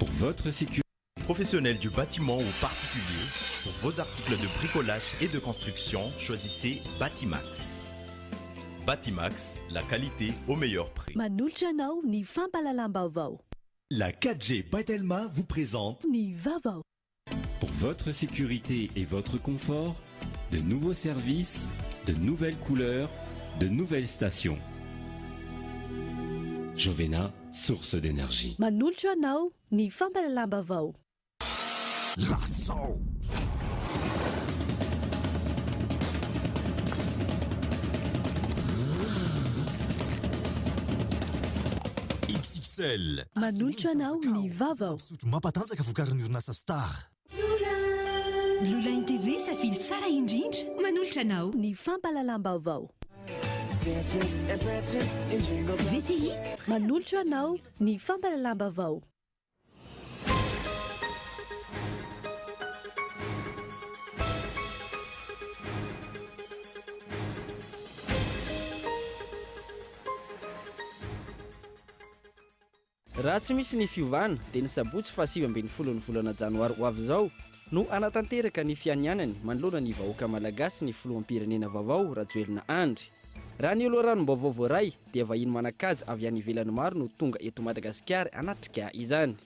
Pour votre sécurité. Professionnels du bâtiment ou particulier, pour vos articles de bricolage et de construction, choisissez Batimax. Batimax, la qualité au meilleur prix. Manolotra anao ny fampahalalam-baovao. La 4G by Telma vous présente. Ny vaovao. Pour votre sécurité et votre confort, de nouveaux services, de nouvelles couleurs, de nouvelles stations. Jovena, source d'énergie. Manolotra anao ny fampahalalam-baovao. Lazao! XXL. Manolotra anao ny vaovao. Zava-pisotro mampatanjaka vokarin'ny orinasa Star. Blue Line TV, safidy tsara indrindra. Manolotra anao. Ny fampahalalam-baovao. VTI. Manolotra anao ny fampahalalam-baovao. Raha tsy misy ny fiovana dia ny sabotsy faha 19 ny volana janoary ho avy izao no hanatanteraka ny fianianany manoloana ny vahoaka malagasy ny filoham-pirenena vaovao Rajoelina Andry. Raha ny loharanom-baovao voaray dia vahiny manan-kaja avy any ivelany maro no tonga eto Madagasikara hanatrika izany.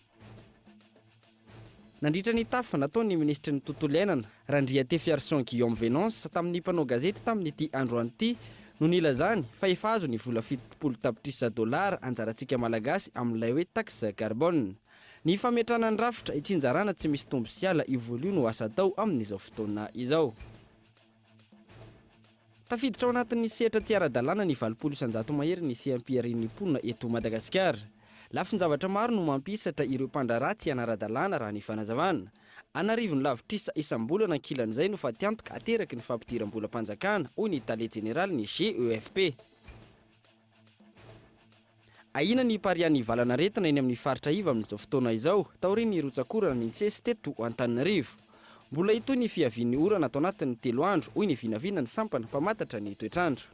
Nandritra ny tafa nataon'ny minisitry ny Tontolo iainana, Randriatefiarison Guillaume Venance, tamin'ny mpanao gazety tamin'ity androany ity no nilazany fa efa azo ny vola 70 tapitrisa dolara anjarantsika Malagasy amin'ilay hoe taxe carbone. Ny fametrahana ny rafitra itsinjarana tsy misy tombo sy ala io vola io no asa atao amin'izao fotoana izao. Tafiditra ao anatin'ny sehatra tsy ara-dalàna ny 80% mahery ny seha-piharian'ny mponina eto Madagasikara. Lafin-javatra maro no mampihisatra ireo mpandraharaha tsy hanara-dalàna raha ny fanazavana. An'arivony lavitrisa isam-bolana ankilan'izay no fatiantoka ateraky ny fampidiram-bolam-panjakana, hoy ny tale jeneralin'ny GEFP. Ahiana ny hipariahan'ny valan'aretina eny amin'ny faritra iva amin'izao fotoana izao, taorian'ny rotsak'orana nisesy teto Antananarivo. Mbola hitohy ny fiavian'ny orana ato anatin'ny telo andro, hoy ny vinavinan'ny sampana mpamantatra ny toetr'andro.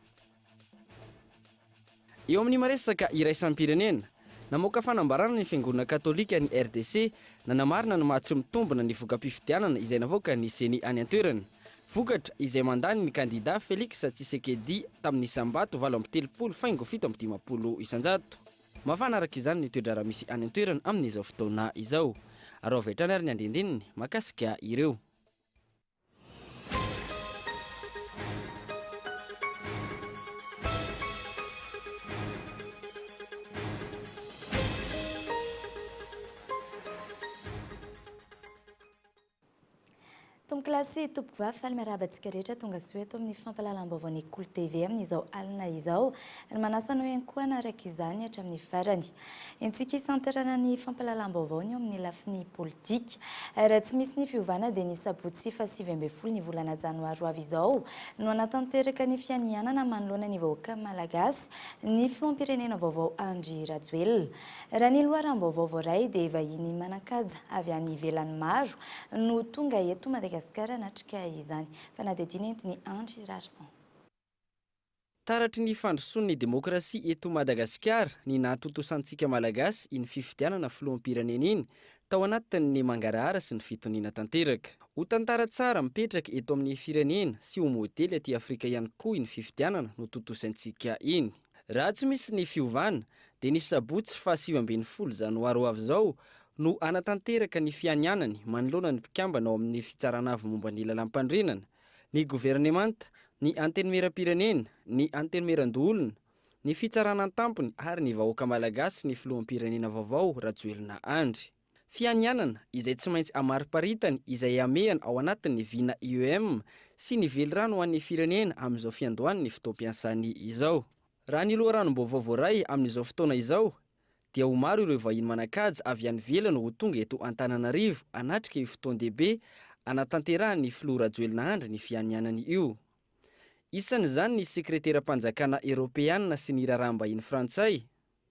Eo amin'ny maresaka iraisam-pirenena, namoaka fanambarana ny fiangonana katolika any RDC, nanamarina ny maha tsy mitombina ny voka-pifidianana izay navoakan'ny Ceni any an-toerana. Vokatra izay mandany ny kandida Félix Tshisekedi tamin'ny isam-bato 38 faingo 57%. Mafana araka izany ny toe-draharaha misy any an-toerana amin'izao fotoana izao. Araho avy hatrany ary ny andindininy mahakasika ireo. Tompokolahy sy tompokovavy, faly miarahaba antsika rehetra tonga soa eto amin'ny fampahalalam-baovaon'ny Kolo TV amin'izao alina izao. Ary manasa anao ihany koa hanaraka izany hatramin'ny farany. Entsika isantarana ny fampahalalam-baovao ny eo amin'ny lafiny politika. Raha tsy misy ny fiovana dia ny sabotsy faha 19 ny volana janoary ho avy izao no hanatanteraka ny fianianana manoloana ny vahoaka malagasy ny filoham-pirenena vaovao Andry Rajoelina. Raha ny loharanom-baovao voaray dia vahiny manan-kaja avy any ivelany maro no tonga eto Madagasikara hanatrika izany. Fanadihadiana entin'i Andry Raharison. Taratry ny fandrosoan'ny demokrasia eto Madagasikara ny nahatontosantsika Malagasy iny fifidianana filoham-pirenena iny tao anatin'ny mangarahara sy ny fitoniana tanteraka. Ho tantara tsara mipetraka eto amin'ny firenena sy ho modely aty Afrika ihany koa iny fifidianana notontosaintsika iny. Raha tsy misy ny fiovana dia ny sabotsy faha 19 janoary ho avy izao no hanatanteraka ny fianianany manoloana ny mpikambana ao amin'ny Fitsarana Avo momba ny Lalàmpanorenana, ny governemanta, ny Antenimierampirenena, ny Antenimierandoholona, ny Fitsarana an-tampony ary ny vahoaka malagasy ny filoham-pirenena vaovao Rajoelina Andry. Fianianana izay tsy maintsy amariparitany izay hamehana ao anatin'ny vina IEM sy ny velirano ho an'ny firenena amin'izao fiandohan'ny fotoam-piasany izao. Raha ny loharanom-baovao voaray amin'izao fotoana izao dia ho maro ireo vahiny manan-kaja avy any ivelany ho tonga eto Antananarivo hanatrika io fotoan-dehibe hanatanterahan'ny filoha Rajoelina Andry ny fianianany io. Isan'izany ny sekreteram-panjakana eropeanina sy ny raharaham-bahiny frantsay,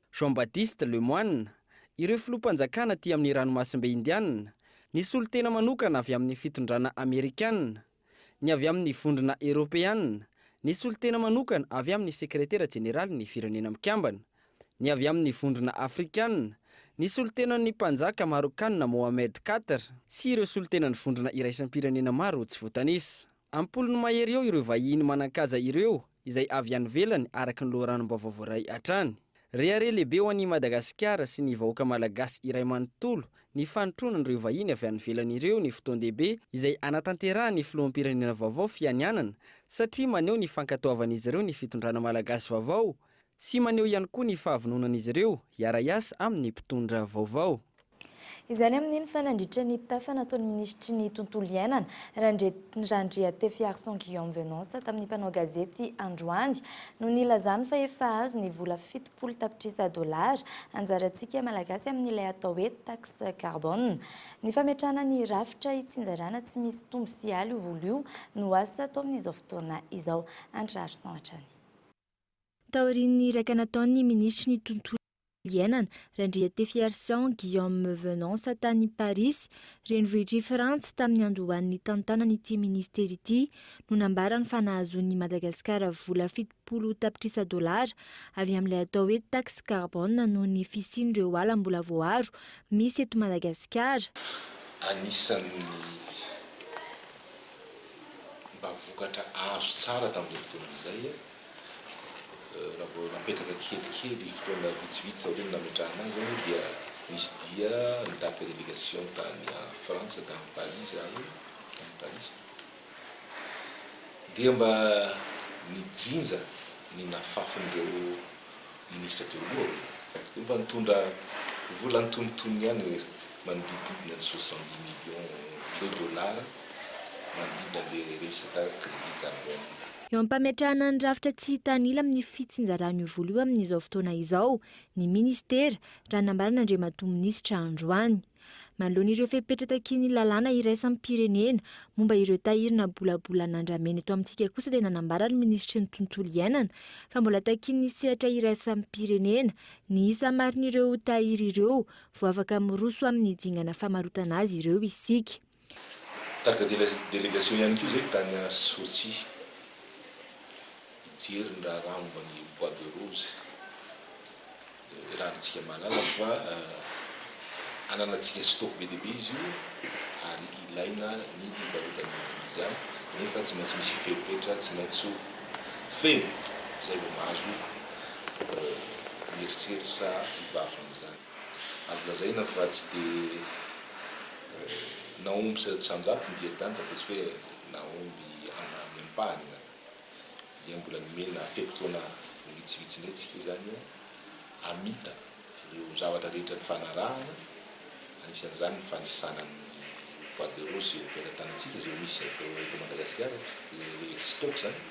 Jean-Baptiste Lemoyne, ireo filoham-panjakana aty amin'ny ranomasimbe Indiana, ny solontena manokana avy amin'ny fitondrana amerikana, ny avy amin'ny Vondrona Eoropeana, ny solontena manokana avy amin'ny Sekretera Jeneralin'ny Firenena Mikambana, ny avy amin'ny Vondrona Afrikana, Ny solontenan'ny mpanjaka Marokanina Mohamed Quatre sy ireo solontenan'ny vondrona iraisam-pirenena maro tsy voatanisa. Am-polony mahery eo ireo vahiny manan-kaja ireo izay avy any ivelany araka ny loharanom-baovao voaray hatrany. Rehareha lehibe ho an'i Madagasikara sy ny vahoaka malagasy iray manontolo ny fanotronan'ireo vahiny avy any ivelany ireo ny fotoan-dehibe izay anatanterahan'ny filoham-pirenena vaovao fianianana satria maneho ny fankatoavan'izy ireo ny fitondrana malagasy vaovao sy maneho ihany koa ny fahavononan'izy ireo hiara-hiasa amin'ny mpitondra vaovao. Izany amin'iny fa nandritra ny tafa nataon'ny minisitry ny tontolo iainana, Randriatefiarison Guillaume Venance tamin'ny mpanao gazety androany no nilazany fa efa azo ny vola 70 tapitrisa dolara anjarantsika Malagasy amin'ilay atao hoe taxe carbone. Ny fametrahana ny rafitra hitsinjarana tsy misy tombo sy aly io vola io no asa atao amin'izao fotoana izao. Andry Raharison hatrany. Taorian'ny iraka nataon'ny minisitry ny tontolo iainana, Randriatefiarison Guillaume Venance tany Parisy, renivohitr'i Frantsa tamin'ny andohan'ny tantanany ity minisitera ity no nambarany fa nahazoan'i Madagasikara vola 70 tapitrisa dolara avy amin'ilay atao hoe taxe carbone noho ny fisian'ireo ala mbola voaaro misy eto Madagasikara. Anisan'ny mba vokatra azo tsara tamin'izay fotoana izay. Raha vao napetraka kelikely fotoana vitsivitsy taorian'ny nametrahana azy izany dia nisy dia nitarika délégation tany Frantsa, tany Paris izahay, tany Parisy. Dia mba nijinja ny nafafin'ireo minisitra teo aloha hoe. Dia mba nitondra vola antonontonony ihany hoe manodidididina ny 70 millions de dollars manodidina an'ilay resaka crédit carbone. Eo am-pametrahana ny rafitra tsy hitanila amin'ny fitsinjarana io vola io amin'izao fotoana izao ny minisitera, raha nambaran'Andriamatoa Minisitra androany. Manoloana ireo fepetra takian'ny lalàna iraisam-pirenena momba ireo tahirina bolabolan'andramena eto amintsika kosa dia nanambara ny minisitry ny tontolo iainana fa mbola takian'ny sehatra iraisam-pirenena ny isa marin'ireo tahiry ireo vao afaka miroso amin'ny dingana famarotana azy ireo isika. Nitarika délégation ihany koa izay tany Sochi hijery ny raharaha momba ny bois de rose. Iarahantsika mahalala fa ananantsika stock be dia be izy io ary ilaina ny hivarotana an'izany nefa tsy maintsy misy fepetra tsy maintsy ho feno izay vao mahazo mieritreritra hivarotra an'izany. Azo lazaina fa tsy dia nahomby isan-jato ny dia tany fa ataontsika hoe nahomby amin'ny ampahany angamba. Dia mbola nomena fe-potoana vitsivitsy indray tsika izany hamita ireo zavatra rehetra nifanarahana, anisan'izany ny fanisana ny bois de rose eo am-pelatanantsika izay misy eto Madagasikara, ilay stock izany.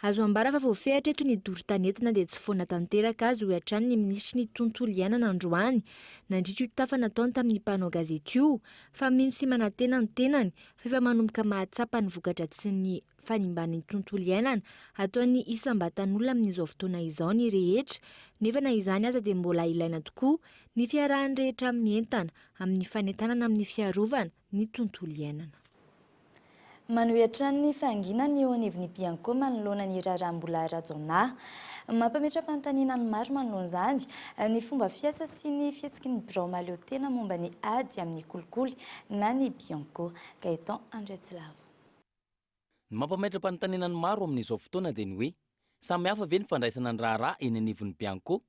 Azo ambara fa voafehy hatreto ny doro tanety na dia tsy foana tanteraka aza, hoy hatrany ny minisitry ny tontolo iainana androany nandritra io tafa nataony tamin'ny mpanao gazety io fa mino sy manantena ny tenany fa efa manomboka mahatsapa ny voka-dratsin'ny fanimbana ny tontolo iainana ataon'ny isam-batan'olona amin'izao fotoana izao ny rehetra nefa na izany aza dia mbola ilaina tokoa ny fiarahan'ny rehetra mientana amin'ny fanentanana amin'ny fiarovana ny tontolo iainana. Manohy hatrany ny fahanginany eo anivon'ny Bianco manoloana ny raharaha Mbola Rajaonah. Mampametra-panontaniana ny maro manoloana izany ny fomba fiasa sy ny fihetsiky ny birao mahaleo tena momba ny ady amin'ny kolikoly na ny Bianco. Gaëtan Andriatsilavo. Ny mampametra-panontaniana ny maro amin'izao fotoana dia ny hoe, samy hafa ve ny fandraisana ny raharaha eny anivon'ny Bianco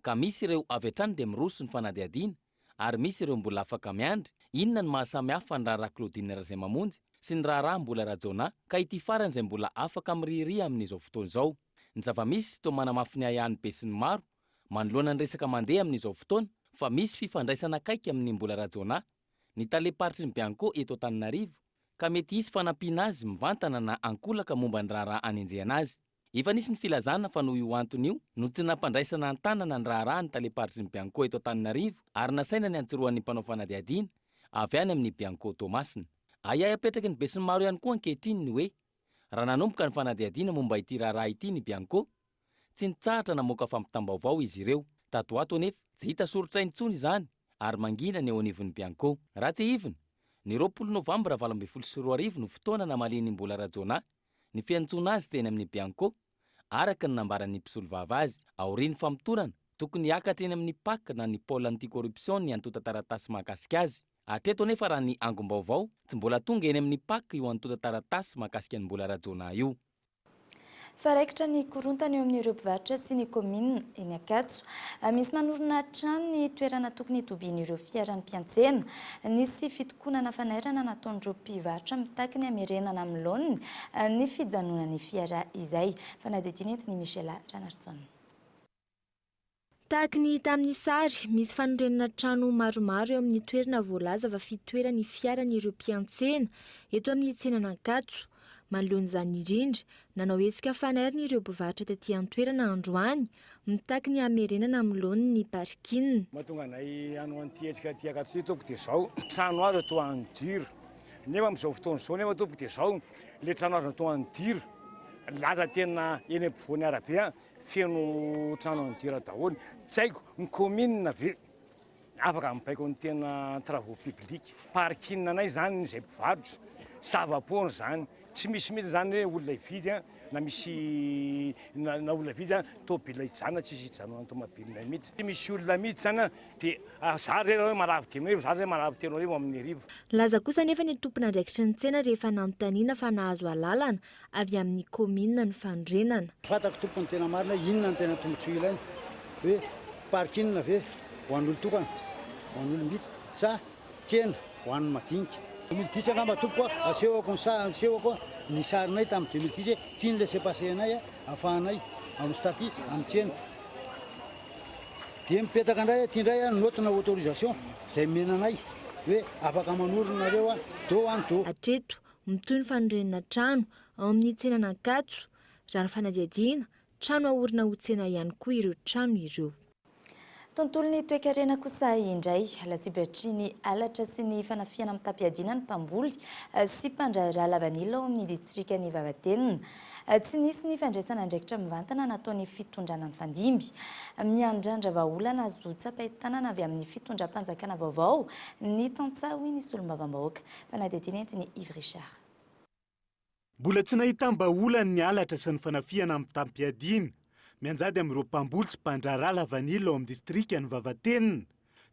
ka misy ireo avy hatrany dia miroso ny fanadihadiana ary misy ireo mbola afaka miandry? Inona no maha samy hafa ny raharaha Claudine Razaimamonjy sy ny raharaha Mbola Rajaonah ka ity farany izay mbola afaka mirihiriha amin'izao fotoana izao? Ny zava-misy toa manamafy ny ahiahin'ny besinimaro manoloana ny resaka mandeha amin'izao fotoana fa misy fifandraisana akaiky amin'i Mbola Rajaonah ny talem-paritry ny Bianco eto Antananarivo ka mety hisy fanampiana azy mivantana na ankolaka momba ny raharaha anenjehana azy. Efa nisy ny filazana fa noho io antony io no tsy nampandraisana an-tanana ny raharaha ny talem-paritry ny Bianco eto Antananarivo ary nasaina niantsorohan'ny mpanao fanadihadiana avy any amin'ny Bianco Toamasina. Ahiahy apetraky ny besinimaro ihany koa ankehitriny ny hoe raha nanomboka ny fanadihadiana momba ity raharaha ity ny Bianco, Tsy nitsahatra namoaka fampitam-baovao izy ireo. Tato ho ato anefa, tsy hita soritra intsony izany ary mangina ny eo anivon'ny Bianco. Raha tsiahivina, ny 20 novambra 2018 no fotoana namalian'i Mbola Rajaonah ny fiantsoana azy teny amin'ny Bianco, araka ny nambaran'ny mpisolovava azy. Aorian'ny famotorana, Tokony hiakatra eny amin'ny Pac na ny Pôle anti-corruption ny antontan-taratasy mahakasika azy. Hatreto anefa raha ny angom-baovao, tsy mbola tonga eny amin'ny Pac io antontan-taratasy mahakasika an'i Mbola Rajaonah io. Fa raikitra ny korontana eo amin'ireo mpivarotra sy ny kaominina eny Ankatso. Misy manorina trano ny toerana tokony hitobian'ireo fiaran'ny mpiantsena. Nisy fitokonana fanairana nataon'ireo mpivarotra mitaky ny hamerenana amin'ny laoniny ny fijanonan'ny fiara izay. Fanadihadiana entin'i Michela Ranarison. Tahaka ny hita amin'ny sary, misy fanorenana trano maromaro eo amin'ny toerana voalaza fa fitoeran'ny fiaran'ireo mpiantsena eto amin'ny tsenan'Ankatso. Manoloana izany indrindra, nanao hetsika fanairana ireo mpivarotra taty an-toerana androany, mitaky ny hamerenana amin'ny laoniny ny parking. Mahatonga anay hanao an'ity hetsika aty Ankatso ity tompoko dia izao, trano azo atao en dur, nefa amin'izao fotoana izao nefa tompoko dia izao, ilay trano azo atao en dur, lasa tena eny ampovoan'ny arabe an, Feno trano en dur daholo. Tsy haiko, ny commune ve afaka mibaiko ny tena travaux publics. Parking anay zany izay mpivarotra, zava-poana zany. Tsy misy mihitsy zany hoe olona hividy an, na misy na olona hividy an, tômôbila hijanona tsisy hijanonan'ny tômôbilinay mihitsy. Tsy misy olona mihitsy zany an, dia za re hoe marary 35, za re marary 3000 amin'ny arivo. Nilaza kosa anefa ny tompon'andraikitry ny tsena rehefa nanontaniana fa nahazo alalana avy amin'ny kaominina ny fanorenana. Fantako tompoko ny tena marina hoe inona no tena tombotsoa ilaina, hoe parking ve ho an'olon-tokana, ho an'olom-bitsy sa tsena ho an'ny madinika. 2010 angamba tompoko a, asehoko ny sa, asehoko ny sarinay tamin'ny 2010 hoe ity ny laissez-passer anay ahafahanay amin'ny statut amin'ny tsena. Dia mipetraka indray aty indray note-na autorisation izay omena anay hoe afaka manorina nareo do any do. Hatreto, Mitohy ny fanorenana trano ao amin'ny tsenan'Ankatso. Raha ny fanadihadiana, trano haorina ho tsena ihany koa ireo trano ireo. Tontolon'ny toekarena kosa indray, lasibatry ny halatra sy ny fanafihana mitam-piadiana ny mpamboly sy mpandraharaha lavanila ao amin'ny distrikan'i Vavatenina. Tsy nisy ny fandraisana andraikitra mivantana nataon'ny fitondrana nifandimby. Miandrandra vahaolana azo tsapain-tanana avy amin'ny fitondram-panjakana vaovao ny tantsaha hoy ny solombavambahoaka. Fanadihadiana entin'i Yves Richard. Mbola tsy nahitam-bahaolana ny halatra sy ny fanafihana mitam-piadiana mianjady amin'ireo mpamboly sy mpandraharaha lavanila ao amin'ny distrikan'i Vavatenina.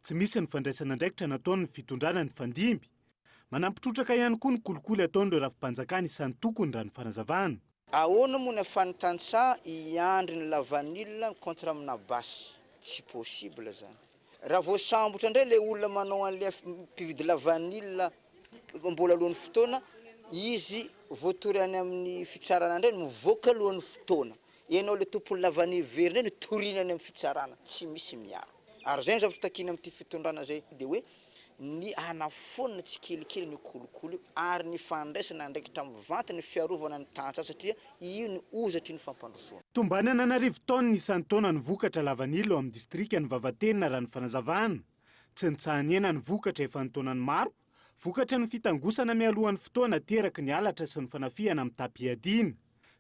Tsy misy ny fandraisana andraikitra nataon'ny fitondrana nifandimby. Manampy trotraka ihany koa ny kolikoly ataon'ireo rafi-panjakana isan-tokony raha ny fanazavana. Ahoana moa ny afahan'ny tantsaha hiandry ny lavanila contre amina basy? Tsy possible zany. Raha voasambotra indray ilay olona manao an'ilay mpividy lavanila mbola alohan'ny fotoana, izy voatory any amin'ny fitsarana indray no mivoaka alohan'ny fotoana. Ianao ilay tompon'ny lavanila very indray no toriana any amin'ny fitsarana, tsy misy miaro. Ary izay no zavatra takiana amin'ity fitondrana izay dia hoe ny hanafoanana tsikelikely an'io kolikoly io ary ny fandraisana andraikitra mivantana ny fiarovana ny tantsaha satria io ny ozatry ny fampandrosoana. Tombanana an'arivo taonina isan-taona ny vokatra lavanila ao amin'ny distrikan'i Vavatenina raha ny fanazavana. Tsy nitsaha-nihena ny vokatra efa an-taonany maro, vokatry ny fitangosana mialohan'ny fotoana ateraky ny halatra sy ny fanafihana mitam-piadiana.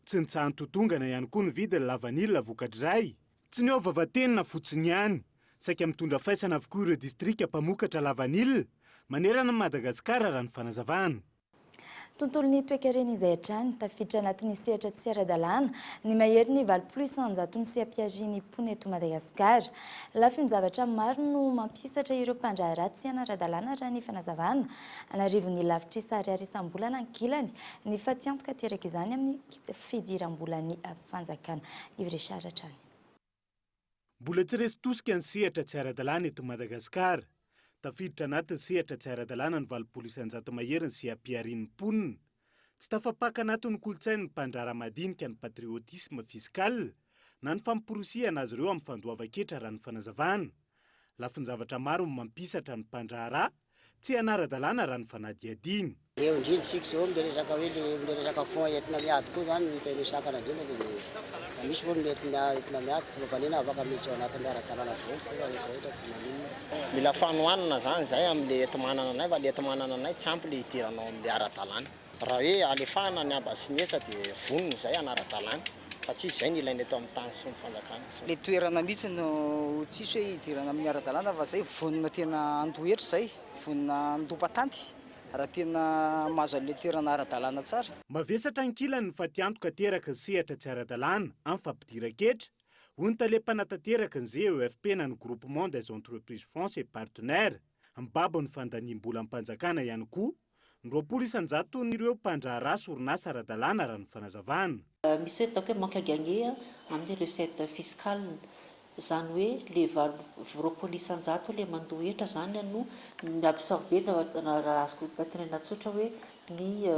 Tsy nitsaha-nitotongana ihany koa ny vidin'ny lavanila vokatr'izay. Tsy ny ao Vavatenina fotsiny ihany, saika mitondra faisana avokoa ireo distrika mpamokatra lavanila manerana an'i Madagasikara raha ny fanazavana. Tontolon'ny toekarena izay hatrany, tafiditra anatin'ny sehatra tsy ara-dalàna ny maherin'ny 80% seha-piharian'ny mponina eto Madagasikara. Lafin-javatra maro no mampihisatra ireo mpandraharaha tsy hanara-dalàna raha ny fanazavana. An'arivony lavitrisa ariary isam-bolana ankilany ny fatiantoka ateraka izany amin'ny fidiram-bolan'ny fanjakana. Yves Richard hatrany. Mbola tsy resy tosika ny sehatra tsy ara-dalàna eto Madagasikara. Tafiditra anatin'ny sehatra tsy ara-dalàna ny 80% mahery ny seha-piharian'ny mponina. Tsy tafapaka anatin'ny kolontsain'ny mpandraharaha madinika ny patriotisme fiscal na ny famporisihana azy ireo amin'ny fandoavan-ketra raha ny fanazavana. Lafin-javatra maro no mampisatra ny mpandraharaha Tsy hanara-dalàna raha ny fanadihadiana. Eo indrindra isika izao amin'ilay resaka hoe ilay amin'ilay resaka fonds entina miady koa izany no tena sakana indrindra dia raha misy moa ny mety entina miady tsy mampaninona afaka miditra ao anatin'ny ara-dalàna daholo isika rehetra rehetra tsy maninona. Mila fanohanana izany izay amin'ilay enti-manana anay fa ilay enti-manana anay tsy ampy ilay hidirana ao amin'ilay ara-dalàna. Raha hoe alefahana ny haba sy ny hetsa dia vonona izay hanara-dalàna satria izay no ilaina eto amin'ny tany sy ny fanjakana. Ilay toerana mihitsy no tsisy hoe hidirana amin'ny ara-dalàna fa izay vonona tena handoa hetra izay, vonona handoa patanty raha tena mahazo an'ilay toerana ara-dalàna tsara. Mavesatra ankilany ny fatiantoka ateraky ny sehatra tsy ara-dalàna amin'ny fampidiran-ketra. hoy ny tale mpanatanteraka ny GEFP na ny Groupement des Entreprises France et Partenaires. Mibaby ny fandaniam-bolam-panjakana ihany koa ny 20 isan-jaton'ireo mpandraharaha sy orinasa ara-dalàna raha ny fanazavana. Misy hoe ataoko hoe manque à gagner amin'ny recette fiscale, izany hoe le 28% le mandoa hetra izany no mi-absorber raha azoko tenenina tsotra hoe ny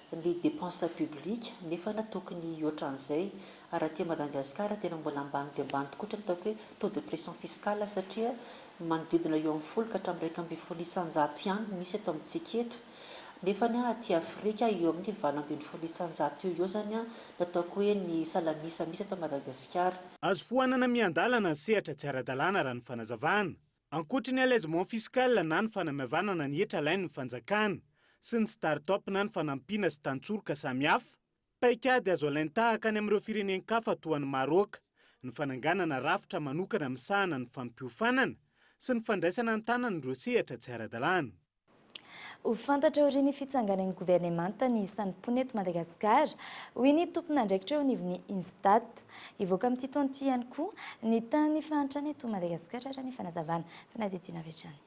ny dépense publique nefa tokony hihoatra an'izay. Ary aty Madagasikara tena mbola ambany dia ambany tokoa ny ataoko hoe taux de pression fiscale satria manodidina eo amin'ny 10 ka hatramin'ny 11% ihany no misy eto amintsika eto. Nefa aty Afrika eo amin'ny 18% eo eo izany no ataoko hoe ny salanisa misy eto Madagasikara. Azo foanana miandalana ny sehatra tsy ara-dalàna raha ny fanazavana. Ankoatry ny allègement fiscal na ny fanamaivanana ny hetra alain'ny fanjakana sy ny start-up na ny fanampiana sy tantsoroka samihafa, paikady azo alain-tahaka any amin'ireo firenen-kafa toa an'i Maroka, ny fananganana rafitra manokana misahana ny fampiofanana sy ny fandraisana an-tanana ireo sehatra tsy ara-dalàna. Ho fantatra aorian'ny fitsanganan'ny governemanta ny isan'ny mponina eto Madagasikara, hoy ny tompon'andraikitra eo anivon'ny Instat. Hivoaka amin'ity taona ity ihany koa ny tahan'ny fahantrana eto Madagasikara raha ny fanazavana. Fanadihadiana avy hatrany.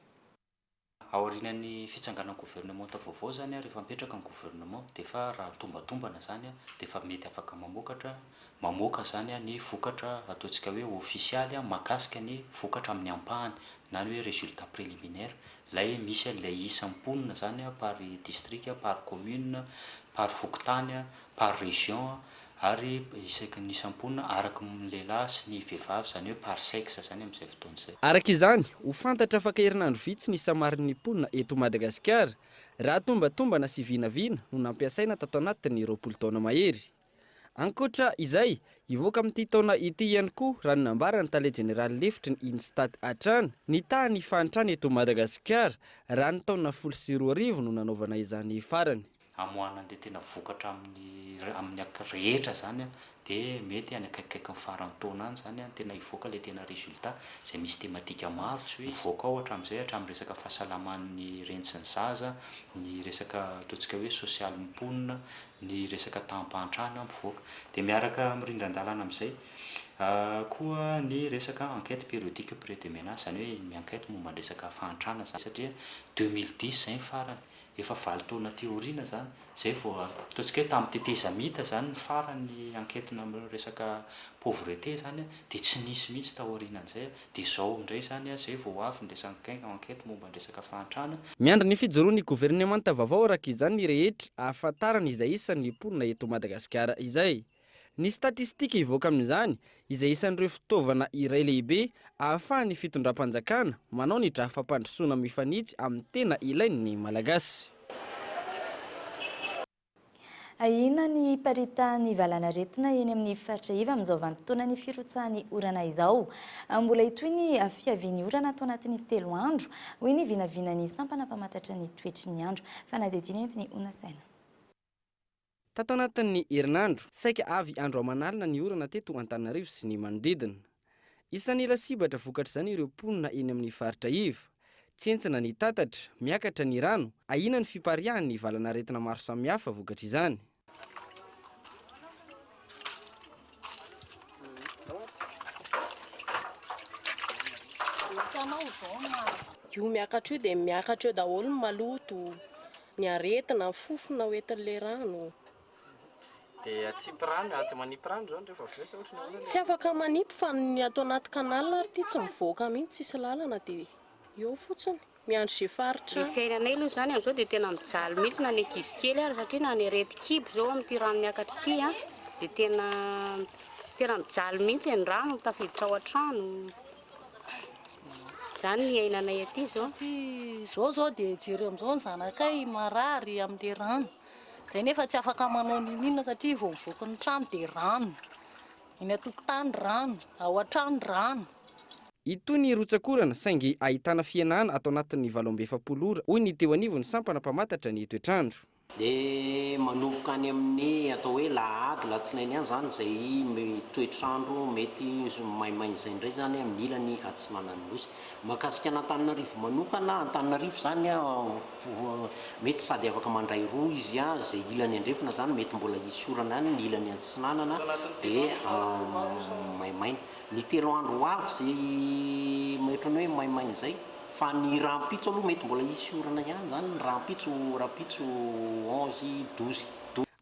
Aorian'ny fitsanganan'ny governemanta vaovao izany, rehefa mipetraka ny gouvernement dia efa raha tombatombana izany dia efa mety afaka mamokatra, mamoaka izany ny vokatra ataontsika hoe ofisialy mahakasika ny vokatra amin'ny ampahany na ny hoe résultat préliminaire, ilay misy an'ilay isan'ny mponina izany par district, par commune, par fokontany, par région ary isaky ny isan'ny mponina araka ny lehilahy sy ny vehivavy izany hoe par sexe izany amin'izay fotoana izay. Araka izany, ho fantatra afaka herinandro vitsy ny isa marin'ny mponina eto Madagasikara raha tombatombana sy vinavina no nampiasaina tato anatin'ny 20 taona mahery. Ankoatra izay, hivoaka amin'ity taona ity ihany koa, raha ny nambaran'ny tale jeneraly lefitry ny Instat hatrany, ny tahan'ny fahantrana eto Madagasikara, raha ny taona 2010 no nanaovana izany farany. Hamoahana an'ilay tena vokatra amin'ny amin'ny rehetra izany dia mety any akaikikaikin'ny faran'ny taona any izany no tena hivoaka ilay tena résultat izay misy thématique maro tsy hoe hivoaka ao hatramin'izay hatramin'ny resaka fahasalaman'ny reny sy ny zaza, ny resaka ataontsika hoe sosialin'ny mponina, ny resaka taham-pahantrana mivoaka. Dia miaraka mirindran-dalàna amin'izay koa ny resaka enquête périodique auprès des ménages, izany hoe mi-enquête momba ny resaka fahantrana izany satria 2010 izay ny farany, efa valo taona aty aoriana izany, izay vao ataontsika hoe tamin'ny tetezamita izany ny farany enquête-na amin'ny resaka pauvreté izany dia tsy nisy mihitsy tao aorianan'izay. Dia izao indray izany, izay vao ho avy ny resaka enquête momba ny resaka fahantrana. Miandry ny fijoroan'ny governemanta vaovao araka izany ny rehetra ahafantarana izay isan'ny mponina eto Madagasikara izay. Ny statistika hivoaka amin'izany izay isan'ireo fitaovana iray lehibe ahafahan'ny fitondram-panjakana manao ny drafi-pampandrosoana mifanitsy amin'ny tena ilain'ny Malagasy. Ahiana ny hiparitahan'ny valanaretina eny amin'ny faritra iva amin'izao vanim-potoanan'ny firotsahan'ny orana izao. Mbola hitohy ny fiavian'ny orana ato anatin'ny telo andro, hoy ny vinavinan'ny sampana mpamantatra ny toetry ny andro. Fanadihadiana entin'i Ona Saina. Tato anatin'ny herinandro, saika avy andro aman'alina ny orana teto Antananarivo sy ny manodidina. Isan'ny lasibatra vokatr'izany ireo mponina eny amin'ny faritra iva. Tsentsina ny tatatra, miakatra ny rano, ahiana ny fipariahan'ny valanaretina maro samihafa vokatr'izany. Io miakatra io dia miakatra eo daholo ny maloto, ny aretina, ny fofona hoentin'ilay rano. Dia atsipy rano, atsy manipy rano izao rehefa avy eo sa ohatry ny ahoana? Tsy afaka manipy fa ny ato anaty canal ary ity tsy mivoaka mihitsy, tsisy lalana dia eo fotsiny, miandry izay faritra. Ny fiainanay aloha izany amin'izao dia tena mijaly mihitsy na ny ankizy kely ary satria na ny aretin-kibo izao amin'ity rano miakatra ity dia tena tena mijaly mihitsy e, ny rano tafiditra ao an-trano. Izany ny iainanay aty izao. Izao izao dia jereo amin'izao ny zanakay marary amin'ilay rano. Izay nefa tsy afaka manao n'inon'inona satria vao mivoaka ny trano dia rano, eny an-tokotany rano, ao an-trano rano. Hitohy ny rotsak'orana saingy ahitana fihenana ato anatin'ny 48 ora, hoy ny teo anivon'ny sampana mpamantatra ny toetr'andro. Dia manomboka any amin'ny atao hoe lahady, latsinainy any izany izay toetr'andro mety maimaina izay indray izany amin'ny ilany atsinanan'ny Nosy. Mahakasika an'Antananarivo manokana, Antananarivo izany mety sady afaka mandray roa izy izay ilany andrefana izany mety mbola hisy orana any, ny ilany atsinanana dia maimaina. Ny 3 andro ho avy izay ohatran'ny hoe maimaina izay fa ny rahampitso aloha mety mbola hisy orana ihany izany ny rahampitso, rahampitso 11, 12.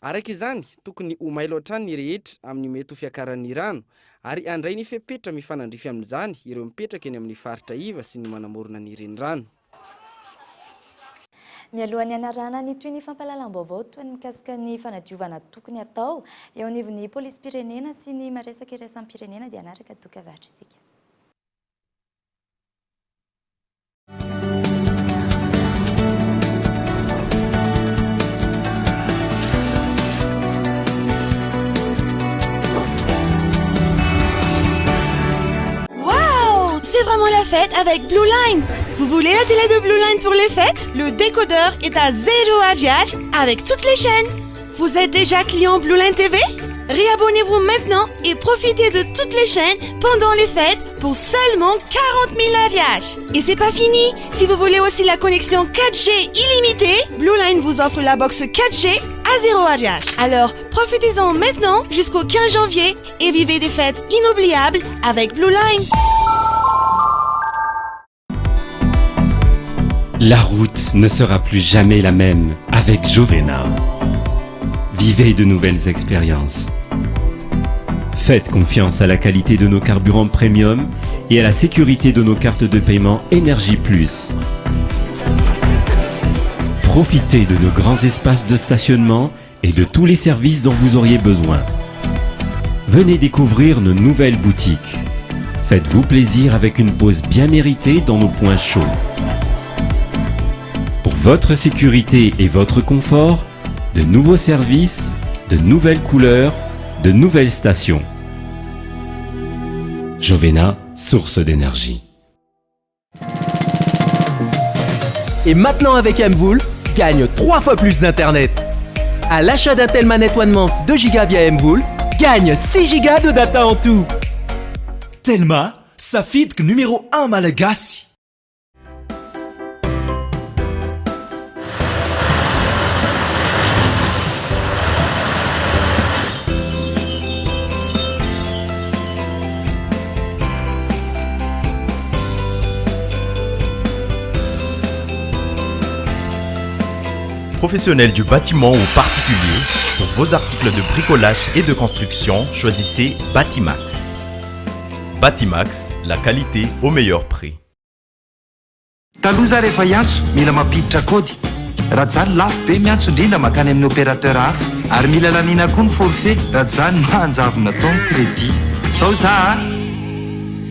Araka izany, tokony ho mailo hatrany ny rehetra amin'ny mety ho fiakaran'ny rano ary handray ny fepetra mifanandrify amin'izany ireo mipetraka eny amin'ny faritra iva sy ny manamorona ny renirano. Mialohan'ny hanarahana ny tohin'ny fampahalalam-baovao toa ny mikasika ny fanadiovana tokony hatao eo anivon'ny polisim-pirenena sy ny maresaka iraisam-pirenena dia hanaraka dokavarotra isika. Waouh C'est vraiment la fête avec Blue Line. Vous voulez la télé de Blue Line pour les fêtes? Le décodeur est à 0 ariary avec toutes les chaînes. Vous êtes déjà client Blue Line TV? Réabonnez-vous maintenant et profitez de toutes les chaînes pendant les fêtes pour seulement 40 000 ariary. Et c'est pas fini. Si vous voulez aussi la connexion 4G illimitée, Blue Line vous offre la box 4G à 0 ariary. Alors, profitez-en maintenant jusqu'au 15 janvier et vivez des fêtes inoubliables avec Blue Line. La route ne sera plus jamais la même avec Jovena. Vivez de nouvelles expériences. Faites confiance à la qualité de nos carburants premium et à la sécurité de nos cartes de paiement Énergie Plus. Profitez de nos grands espaces de stationnement et de tous les services dont vous auriez besoin. Venez découvrir nos nouvelles boutiques. Faites-vous plaisir avec une pause bien méritée dans nos points chauds. Pour votre sécurité et votre confort, de nouveaux services, de nouvelles couleurs, de nouvelles stations. Jovena, source d'énergie. Et maintenant avec MVola, gagne 3 fois plus d'internet. À l'achat d'un Telma Net One Month 2 Go via MVola, gagne 6 Go de data en tout. Telma, safidiko numéro 1 malagasy. Professionnels du bâtiment ou particulier, pour vos articles de bricolage et de construction, choisissez Batimax. Batimax, la qualité au meilleur prix. Taloha za rehefa hiantso, mila mampiditra kaody. Raha tsy izany lafo be miantso indrindra mankany amin'ny opérateur hafa. Ary mila laniana koa ny forfait, raha tsy izany manjavona tao ny crédit. Zao za a!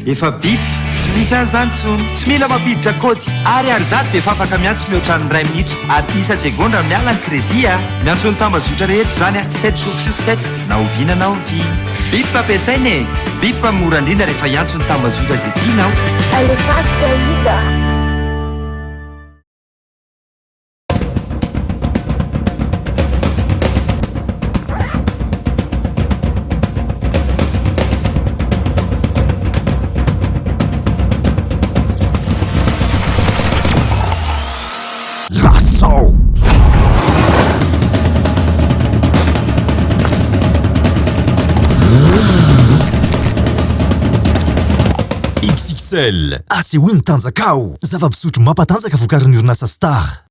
Efa bip, tsy misy an'izany intsony. Tsy mila mampiditra kaody. Ariary 100 dia efa afaka miantso mihoatra ny iray minitra ary isa-tsegondra miala ny crédit a! Miantso ny tambazotra rehetra izany a! Sept jours sur sept, na oviana na oviana. Bip ampiasaina e! Bip mora indrindra rehefa hiantso ny tambazotra izay tianao. Alefaso hita. Lazao! XXL, asehoy ny tanjakao! Zava-pisotro mampatanjaka vokarin'ny orinasa Star.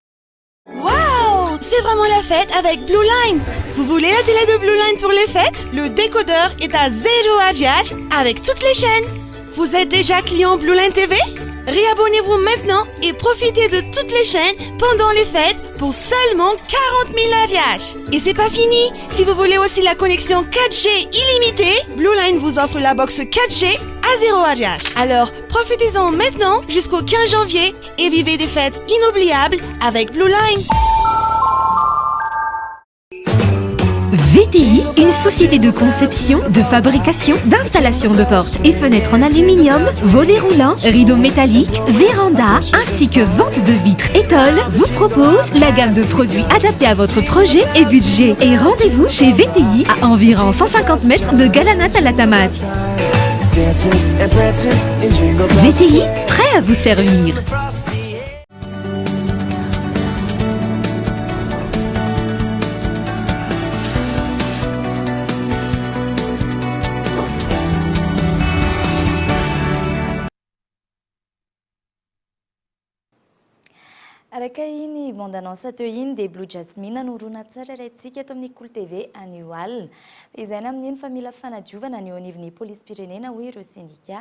Waouh! C'est vraiment la fête avec Blue Line! Vous voulez la télé de Blue Line pour les fêtes? Le décodeur est à 0 ariary avec toutes les chaînes. Vous êtes déjà client Blue Line TV? Réabonnez-vous maintenant et profitez de toutes les chaînes pendant les fêtes pour seulement 40 000 ariary. Et c'est pas fini! Si vous voulez aussi la connexion 4G illimitée, Blue Line vous offre la box 4G à 0 ariary. Alors, profitez-en maintenant jusqu'au 15 janvier et vivez des fêtes inoubliables avec Blue Line. VTI, une société de conception, de fabrication, d'installation de portes et fenêtres en aluminium, volets roulants, rideaux métalliques, véranda, ainsi que vente de vitres et tôles, vous propose la gamme de produits adaptés à votre projet et budget. Et rendez-vous chez VTI à environ 150 mètres de Galanat à la Tamate. VTI, prêt à vous servir. Araka iny bande annonce teo iny dia Blue Jasmine no horonantsary arahintsika eto amin'ny Kolo TV anio alina. Fehizaina amin'iny fa mila fanadiovana ny eo anivon'ny polisim-pirenena hoy ireo sendika.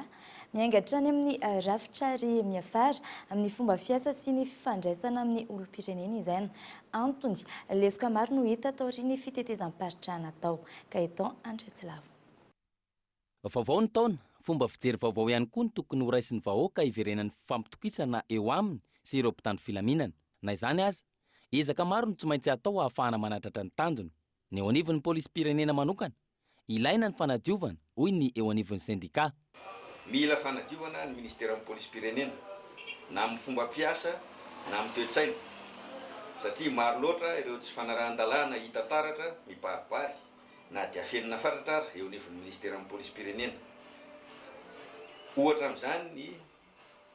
Miainga hatrany amin'ny rafitra ary miafara amin'ny fomba fiasa sy ny fifandraisana amin'ny olom-pirenena izay. Antony, lesoka maro no hita taorian'ny fitetezam-paritra natao. Gaëtan Andriatsilavo. Vaovao ny taona, fomba fijery vaovao ihany koa no tokony horaisin'ny vahoaka hiverenan'ny fifampitokisana eo aminy sy ireo mpitandro filaminana. Na izany aza, ezaka maro no tsy maintsy atao hahafahana manatratra ny tanjona. Ny eo anivon'ny polisim-pirenena manokana, ilaina ny fanadiovana, hoy ny eo anivon'ny sendikà. Mila fanadiovana ny minisiteran'ny polisim-pirenena, na amin'ny fomba fiasa na amin'ny toe-tsaina, satria maro loatra ireo tsy fanarahan-dalàna hita taratra mibaribary na dia afenina fatratra ary eo anivon'ny minisiteran'ny polisim-pirenena. Ohatra amin'izany ny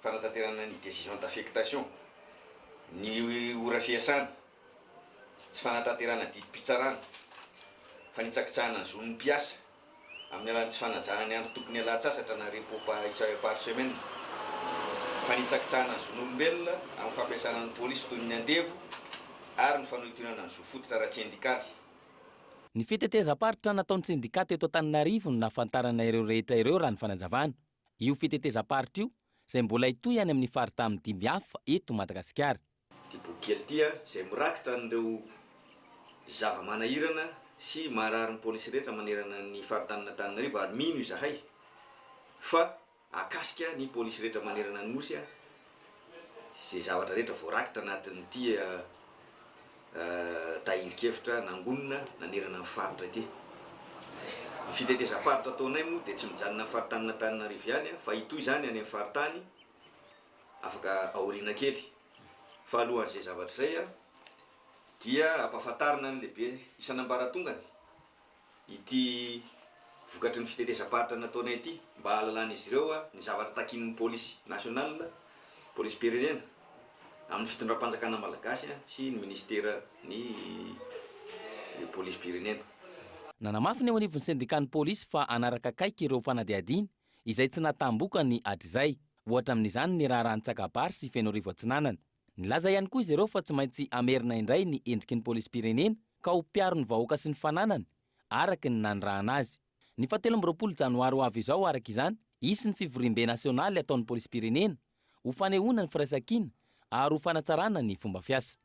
fanatanterahana ny décision d'affectation, ny ora fiasana, tsy fanatanterahana didim-pitsarana, fanitsakitsahana ny zon'ny mpiasa amin'ny alalan'ny tsy fanajana ny andro tokony hialan-tsasatra na repos par semaine, fanitsakitsahana ny zon'olombelona amin'ny fampiasana ny polisy toy ny andevo ary ny fanohintohinana ny zo fototra ara-tsendikaly. Ny fitetezam-paritra nataon'ny sendikà teto Antananarivo no nahafantarana ireo rehetra ireo raha ny fanazavana. Io fitetezam-paritra io izay mbola hitohy any amin'ny faritany dimy hafa eto Madagasikara. Ity boky kely ity izay mirakitra an'ireo zava-manahirana sy maharary ny polisy rehetra manerana ny faritanin'Antananarivo ary mino izahay fa hahakasika ny polisy rehetra manerana ny Nosy izay zavatra rehetra voarakitra anatin'ity tahirin-kevitra nangonina nanerana ny faritra ity. Ny fitetezam-paritra ataonay moa dia tsy mijanona amin'ny faritanin'Antananarivo ihany fa hitohy izany any amin'ny faritany afaka aoriana kely. Fa alohan'izay zavatra izay dia ampahafantarina ny lehibe isan'ambaratongany ity vokatry ny fitetezam-paritra nataonay ity mba hahalalan'izy ireo ny zavatra takian'ny polisy nationale, polisim-pirenena, amin'ny fitondram-panjakana malagasy sy ny minisiteran'ny polisim-pirenena. Nanamafy ny eo anivon'ny sendikan'ny polisy fa hanaraka akaiky ireo fanadihadiana izay tsy nahatam-bokany hatrizay. Ohatra amin'izany ny raharahan'i Tsakabary sy Fenoarivo Atsinanana. Nilaza ihany koa izy ireo fa tsy maintsy hamerina indray ny endriky ny polisim-pirenena ka ho mpiaro ny vahoaka sy ny fananany, araka ny nanirahana azy. Ny fahatelo amby 20 janoary ho avy izao, araka izany, hisy ny fivoriambe nasionaly hataon'ny polisim-pirenena ho fanehoana ny firaisankina ary ho fanatsarana ny fomba fiasa.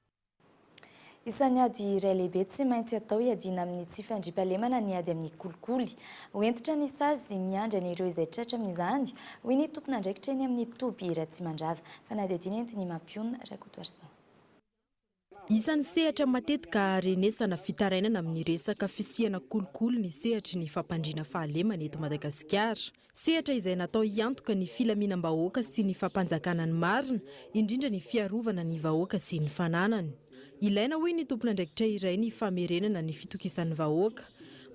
Isan'ny ady iray lehibe tsy maintsy atao hiadiana amin'ny tsy fandriampahalemana ny ady amin'ny kolikoly. Ho hentitra ny sazy miandry an'ireo izay tratra amin'izany, hoy ny tompon'andraikitra eny amin'ny toby Ratsimandrava. Fanadihadiana entin'i Mampionona Rakotoarison. Isan'ny sehatra matetika aharenesana fitarainana amin'ny resaka fisiana kolikoly ny sehatry ny fampandriana fahalemana eto Madagasikara. Sehatra izay natao hiantoka ny filaminam-bahoaka sy ny fampanjakana ny marina, indrindra ny fiarovana ny vahoaka sy ny fananany. Ilaina hoy ny tompon'andraikitra iray ny famerenana ny fitokisan'ny vahoaka.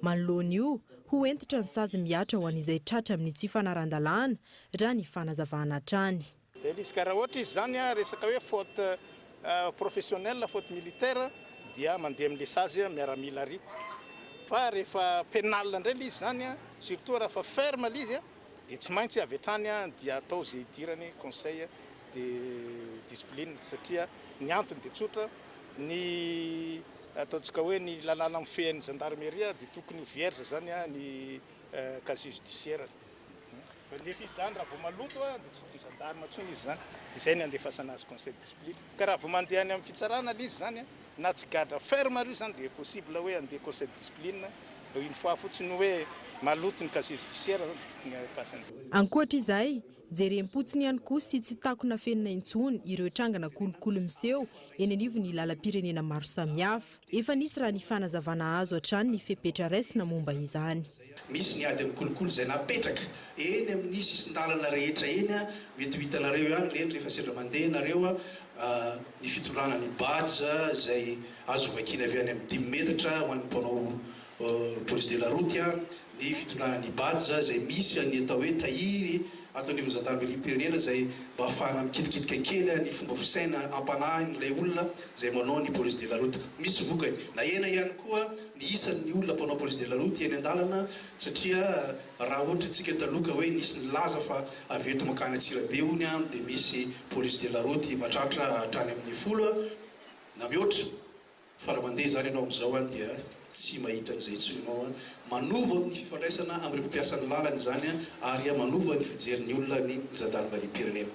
Manoloana io, ho hentitra ny sazy mihatra ho an'izay tratra amin'ny tsy fanaran-dalàna, raha ny fanazavana hatrany. Zay ilay izy ka raha ohatra izy zany an resaka hoe faute professionnelle, faute militaire dia mandeha amin'ilay sazy miaramila ary fa rehefa pénal indray ilay izy zany an surtout raha fa ferme ilay izy an dia tsy maintsy avy hatrany an dia atao izay hidirany conseil de discipline satria ny antony dia tsotra ny ataontsika hoe ny lalàna mifehy ny gendarmerie dia tokony ho vierge zany an ny casier judiciaire. Nefa izy zany raha vao maloto dia tsy tokony gendarme intsony izy zany, dia izay ny andefasana azy conseil de discipline. Ka raha vao mandeha any amin'ny fitsarana ilay izy zany na tsy gadra ferme ary io zany dia possible hoe handeha conseil de discipline une fois fotsiny hoe maloto ny casier judiciaire zany dia tokony hampiasa an'izay. Ankoatra izay, jerem-potsiny ihany koa sy tsy takona afenina intsony ireo trangana kolikoly miseho eny anivon'ny lalam-pirenena maro samihafa. Efa nisy raha ny fanazavana azo hatrany ny fepetra raisina momba izany. Misy ny ady amin'ny kolikoly izay napetraka eny amin'ny sisin-dalana rehetra eny, mety ho hitanareo ihany ireny rehefa sendra mandeha ianareo, ny fitondrana ny badge izay azo vakiana avy any amin'ny dimy metatra ho an'ny mpanao police de la route, ny fitondrana ny badge izay misy ny atao hoe tahiry ato anivon'ny zandarimeriam-pirenena izay mba ahafahana mikitikitika kely ny fomba fisaina ampanahin'ilay olona izay manao ny police de la route. Misy vokany. Nahena ihany koa ny isan'ny olona mpanao police de la route eny an-dalana satria raha ohatra isika taloha ka hoe nisy nilaza fa avy eto mankany Antsirabe hono dia misy police de la route mahatratra hatrany amin'ny folo na mihoatra. Fa raha mandeha izany ianao amin'izao an dia tsy mahita an'izay intsony ianao an. Manova ny fifandraisana amin'ireo mpampiasa ny lalana izany an, ary manova ny fijerin'ny olona ny zandarimariam-pirenena.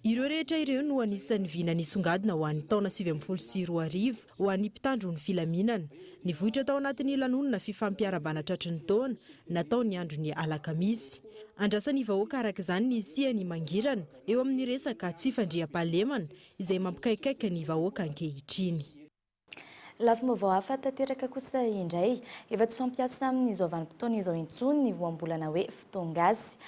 Ireo rehetra ireo no anisan'ny vina nisongadina ho an'ny taona 2019 ho an'ny mpitandro ny filaminana. Nivoitra tao anatin'ny lanonana fifampiarahabana tratry ny taona, natao ny andron'ny alakamisy. Andrasan'ny vahoaka araka izany ny hisian'ny mangirana eo amin'ny resaka tsy fandriampahalemana izay mampikaikaika ny vahoaka ankehitriny. Lafim-baovao hafa tanteraka kosa indray, efa tsy fampiasa amin'izao vanim-potoana izao intsony ny voambolana hoe fotoan-gasy.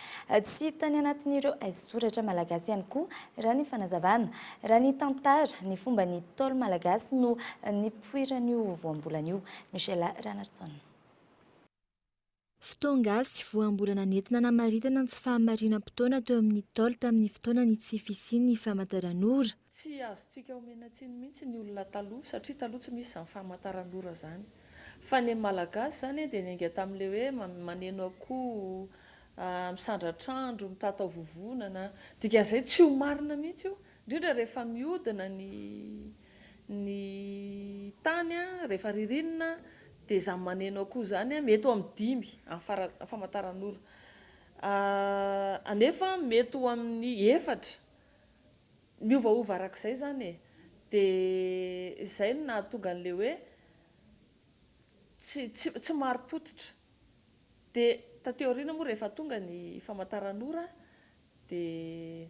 Tsy hita ny anatin'ireo haisoratra malagasy ihany koa raha ny fanazavana. Raha ny tantara, ny fomban'ny Ntaolo malagasy no nipoiran'io voambolana io. Michela Ranarison. Fotoan-gasy, voambolana nentina namaritana ny tsy fahamarinam-potoana teo amin'ny Ntaolo tamin'ny fotoana ny tsy fisian'ny famantaranora. Tsy azontsika omena tsiny mihitsy ny olona taloha satria taloha tsy misy izany famantaranora izany. Fa ny Malagasy izany dia niainga tamin'ilay hoe maneno akoho, misandratr'andro, mitatao vovonana. Dikan'izay tsy ho marina mihitsy io. Indrindra rehefa mihodina ny ny tany rehefa ririnina dia izany maneno akoho izany mety ho amin'ny dimy amin'ny fara famantaranora anefa mety ho amin'ny efatra miovaova arak'izay izany e dia izay no nahatonga an'ilay hoe tsy tsy tsy marim-pototra dia taty aoriana moa rehefa tonga ny famantaranora Dia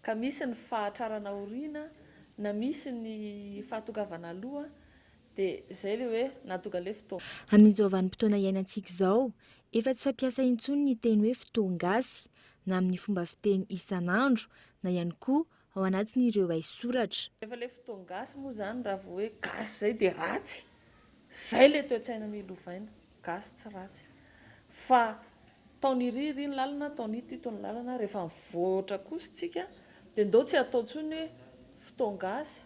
ka misy ny fahatrarana aoriana na misy ny fahatongavana aloha dia izay ilay hoe nahatonga ilay fotoana. Amin'izao vanim-potoana iainantsika izao, efa tsy fampiasa intsony ny teny hoe fotoan-gasy, na amin'ny fomba fiteny isan'andro, na ihany koa ao anatin'ireo haisoratra. Rehefa ilay fotoan-gasy moa izany raha vao hoe gasy izay dia ratsy, izay ilay toe-tsaina mila ovaina, gasy tsy ratsy fa Taona iry iry ny lalana, taona ito ito ny lalana, rehefa mivoatra kosa tsika dia ndao tsy atao intsony hoe fotoan-gasy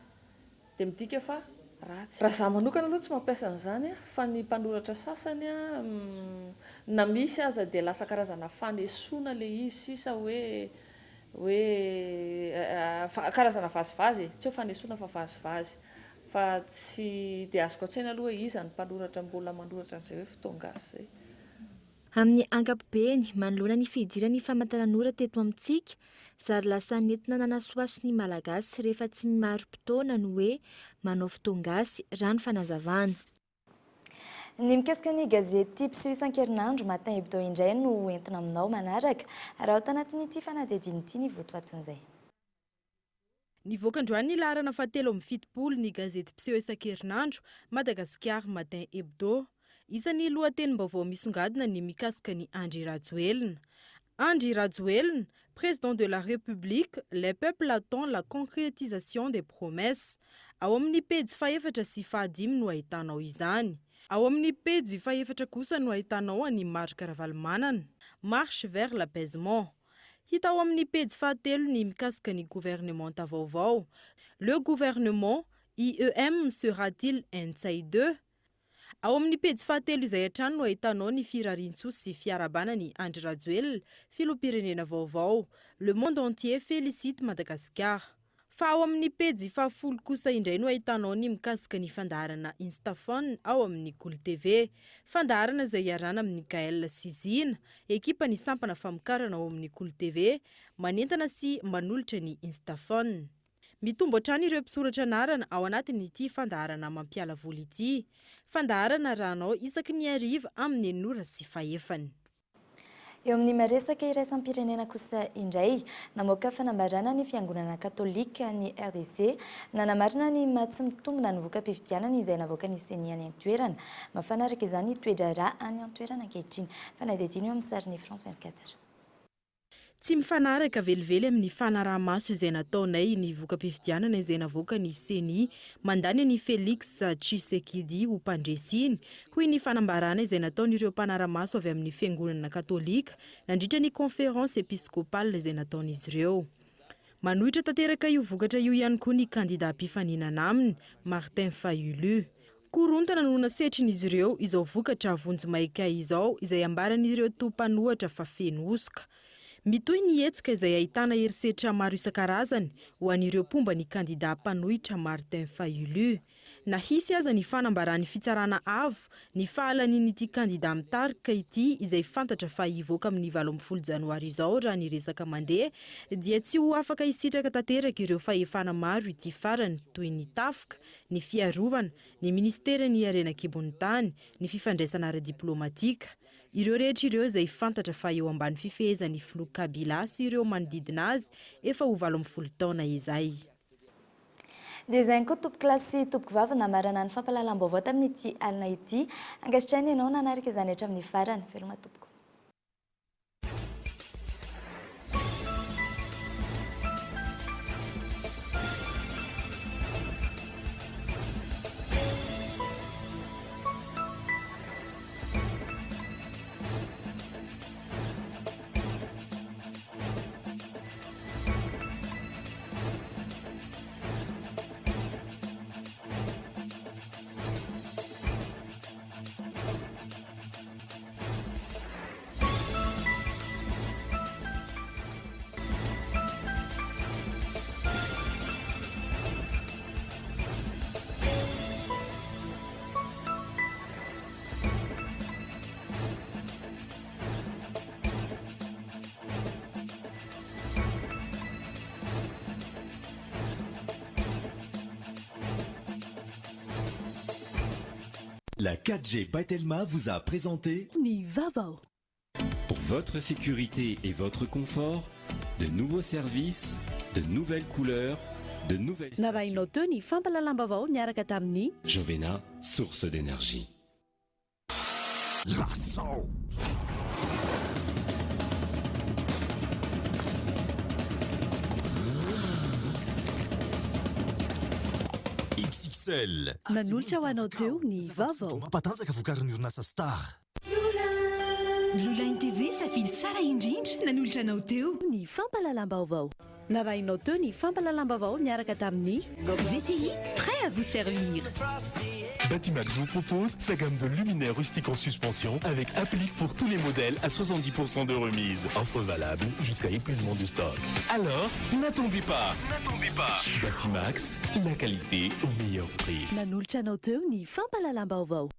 dia midika fa ratsy. Raha za manokana aloha tsy mampiasa an'izany fa ny mpanoratra sasany na misy aza dia lasa karazana fanesoana le izy sisa hoe hoe karazana vazivazy e, tsy hoe fanesoana fa vazivazy fa tsy dia azoko an-tsaina aloha hoe iza ny mpanoratra mbola manoratra an'izay hoe fotoan-gasy izay. Amin'ny ankapobeny, manoloana ny fidiran'ny famantaranora teto amintsika, zary lasa nentina nanasohaso ny Malagasy rehefa tsy marim-potoana ny hoe manao fotoan-gasy, raha ny fanazavana. Ny mikasika ny gazety mpiseho isan-kerinandro Matin Hebdo indray no ho entina aminao manaraka, raha ao tanatin'ity fanadihadiana ity ny votoatin'izay. Nivoaka androany ny laharana fahatelo 72 ny gazety mpiseho isan-kerinandro, Madagasikara Matin Hebdo. Isan'ny lohatenim-baovao misongadina ny mikasika an'i Andry Rajoelina. Andry Rajoelina, Président de la République, les peuples attend la concrétisation des promesses. Ao amin'ny pejy fahefatra sy fahadimy no ahitanao izany. Ao amin'ny pejy fahefatra kosa no ahitanao an'i Marc Ravalomanana, Marche vers l'apaisement. Hita ao amin'ny pejy fahatelo ny mikasika ny governemanta vaovao. Le gouvernement, IEM sera-t-il Ntsay deux? Ao amin'ny pejy fahatelo izay hatrany no ahitanao ny firariantsoa sy fiarahabana an'i Andry Rajoelina, filoham-pirenena vaovao. Le monde entier félicite Madagascar. Fa ao amin'ny pejy fahafolo kosa indray no ahitanao ny mikasika ny fandaharana Instaphone ao amin'ny Kolo TV. Fandaharana izay iarahana amin'i Gaël sy Zina, ekipan'ny sampana famokarana ao amin'ny Kolo TV, manentana sy manolotra ny Instaphone. Mitombo hatrany ireo mpisoratra anarana ao anatin'ity fandaharana mampiala voly ity. Fandaharana arahanao isaky ny hariva amin'ny enina ora sy fahefany. Eo amin'ny resaka iraisam-pirenena kosa indray, namoaka fanambarana ny Fiangonana Katolika ny RDC, nanamarina ny maha tsy mitombina ny voka-pifidianana izay navoakan'ny Ceni any an-toerana. Mafana araka izany ny toe-draharaha any an-toerana ankehitriny. Fanadihadiana eo amin'ny sarin'ny France 24. Tsy mifanaraka velively amin'ny fanaraha-maso izay nataonay ny voka-pifidianana izay navoakan'ny Ceni mandany an'i Félix Tshisekedi ho mpandresy iny, hoy ny fanambarana izay nataon'ireo mpanara-maso avy amin'ny fiangonana katolika nandritra ny conférence épiscopale izay nataon'izy ireo. Manohitra tanteraka io vokatra io ihany koa ny kandida mpifaninana aminy, Martin Fayulu. Korontana no nasetrin'izy ireo izao vokatra vonjimaika izao izay ambaran'ireo toa mpanohatra fa feno hosoka. Mitohy ny hetsika izay ahitana herisetra maro isan-karazany ho an'ireo mpomba ny kandida mpanohitra Martin Fayulu. Na hisy aza ny fanambaran'ny Fitsarana Avo ny fahalanian'ity kandida mitarika ity izay fantatra fa hivoaka amin'ny 18 janoary izao raha ny resaka mandeha dia tsy ho afaka hisitraka tanteraka ireo fahefana maro ity farany toy ny tafika, ny fiarovana, ny minisiteran'ny harena an-kibon'ny tany, ny fifandraisana ara-diplaomatika. Ireo rehetra ireo izay fantatra fa eo ambany fifehezan'ny filoha Kabila sy ireo manodidina azy efa ho 18 taona izay. Dia izay ihany koa tompokolahy sy tompokovavy namarana ny fampahalalam-baovao tamin'ity alina ity. Ankasitrahina ianao nanaraka izany hatramin'ny farany. Veloma tompoko. La 4G by Telma vous a présenté Ny vaovao. Pour votre sécurité et votre confort, de nouveaux services, de nouvelles couleurs, de nouvelles Narahinao teo ny fampahalalam-baovao niaraka tamin'ny. Jovena, source d'énergie. Lazao! XXL. Nanolotra ho anao teo ny vaovao. Mampatanjaka vokarin'ny orinasa Star. Blue Line TV, safidy tsara indrindra, nanolotra anao teo. Ny fampahalalam-baovao. Narahinao teo ny fampahalalam-baovao niaraka tamin'ny. VTI, prêt à vous servir. Batimax vous propose sa gamme de luminaires rustiques en suspension avec applique pour tous les modèles à 70% de remise. Offre valable jusqu'à épuisement du stock. Alors, n'attendez pas. N'attendez pas. Batimax, la qualité au meilleur prix. Nanolotra anao teo ny fampahalalam-baovao.